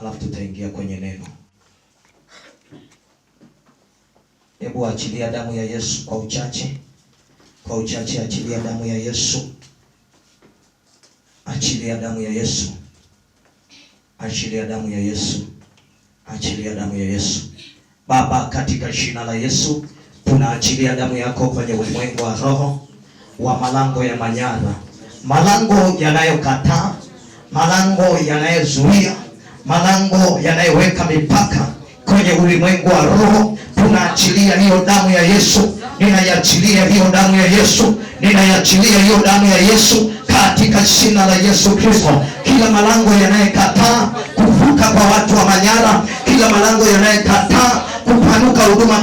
Alafu tutaingia kwenye neno. Hebu achilia damu ya Yesu kwa uchache. Kwa uchache achilia damu ya Yesu. Achilia damu ya Yesu. Achilia damu ya Yesu. Achilia damu ya Yesu. Baba, katika jina la Yesu, tunaachilia damu yako kwenye ulimwengu wa roho wa malango ya Manyara. Malango yanayokataa, malango yanayozuia, malango yanayoweka mipaka kwenye ulimwengu wa roho, tunaachilia hiyo damu ya Yesu. Ninaiachilia hiyo damu ya Yesu. Ninaiachilia hiyo damu ya Yesu katika jina la Yesu Kristo. Kila malango yanayekataa kuvuka kwa watu wa Manyara, kila malango yanayekataa kupanuka huduma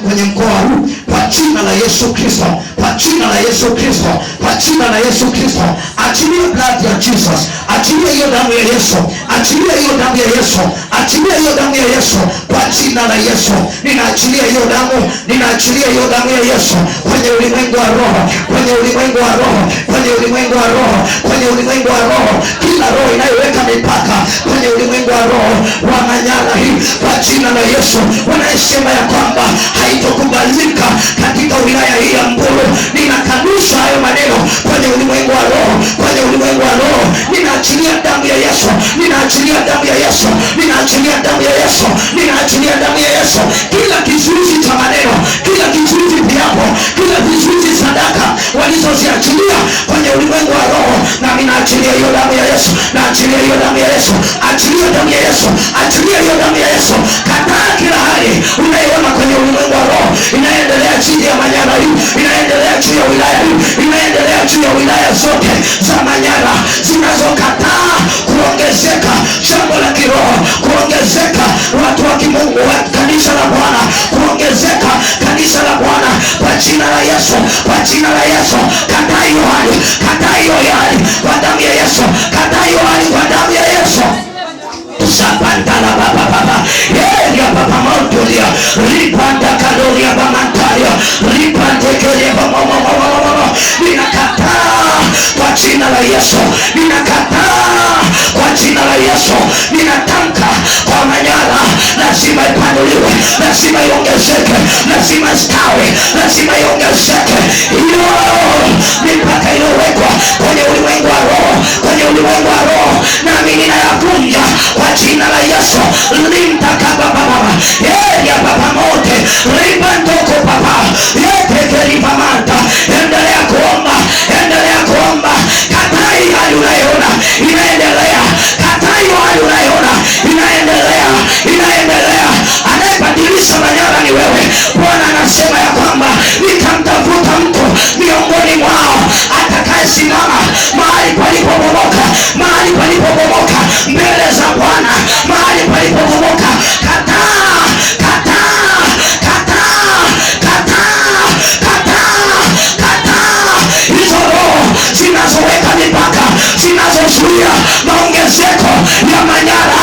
kwenye mkoa huu, kwa jina la Yesu Kristo, kwa jina la Yesu Kristo, kwa jina la Yesu Kristo, achilia blood ya Jesus, achilia hiyo damu ya Yesu, achilia hiyo damu ya Yesu, achilia hiyo damu ya Yesu, kwa jina la Yesu. Ninaachilia hiyo damu, ninaachilia hiyo damu ya Yesu kwenye ulimwengu wa roho, kwenye ulimwengu wa roho, kwenye ulimwengu wa roho, kwenye ulimwengu wa roho, kila roho inayoweka mipaka kwenye ulimwengu wa roho wa Manyara hii, kwa jina la Yesu, wanayesema ya kwamba haitokubalika katika wilaya hii ya Mbulu, ninakanusha hayo maneno kwenye ulimwengu wa roho, kwenye ulimwengu wa roho. Ninaachilia damu ya Yesu, ninaachilia damu ya Yesu, ninaachilia damu ya Yesu, ninaachilia damu ya Yesu. Kila kizuizi cha maneno, kila kizuizi viapo, kila kizuizi sadaka walizoziachilia kwenye ulimwengu wa roho, na ninaachilia hiyo damu ya Yesu, naachilia hiyo damu ya Yesu, achilia damu ya Yesu, achilia hiyo damu ya Yesu. Kataa kila hali unayoona kwenye ulimwengu wa roho inaendelea chini ya Manyara hii, inaendelea juu ya wilaya hii, inaendelea juu ya wilaya zote za Manyara zinazokataa kuongezeka jambo la kiroho, kuongezeka watu wa kimungu wa kanisa la Bwana, kuongezeka kanisa la Bwana kwa jina la Yesu, kwa jina la Yesu. Kataa hiyo hali, kataa hiyo hali kwa damu ya Yesu, kataa hiyo hali kwa damu ya Yesu. Sapantala baba baba yeria baba montolia ripanda kaloria bamantaria ripantekeria baba mama mama. Ninakataa kwa jina la Yesu, ninakataa kwa jina la Yesu. Ninatamka kwa Manyara lazima ipanuliwe, lazima iongezeke, lazima stawi, lazima iongezeke. Hiyo mipaka iliyowekwa kwenye ulimwengu wa roho, kwenye ulimwengu wa roho, nami ninayavunja kwa jina la Yesu. Limtakaba baba yeria baba mote ribandoko baba yetekeribamanta. Endelea kuomba, endelea kuomba. Kataa hii hali unayoona inaendelea, kataa hiyo hali unayoona inaendelea, inaendelea. Anayebadilisha Manyara ni wewe. Bwana anasema ya kwamba nitamtafuta mtu miongoni mwao atakayesimama mahali palipobomoka, mahali palipobomoka mbele za Bwana, mahali palipobomoka. Kataa, kataa, kataa, kataa, kataa, kataa hizo roho zinazoweka mipaka, zinazozuia maongezeko ya Manyara.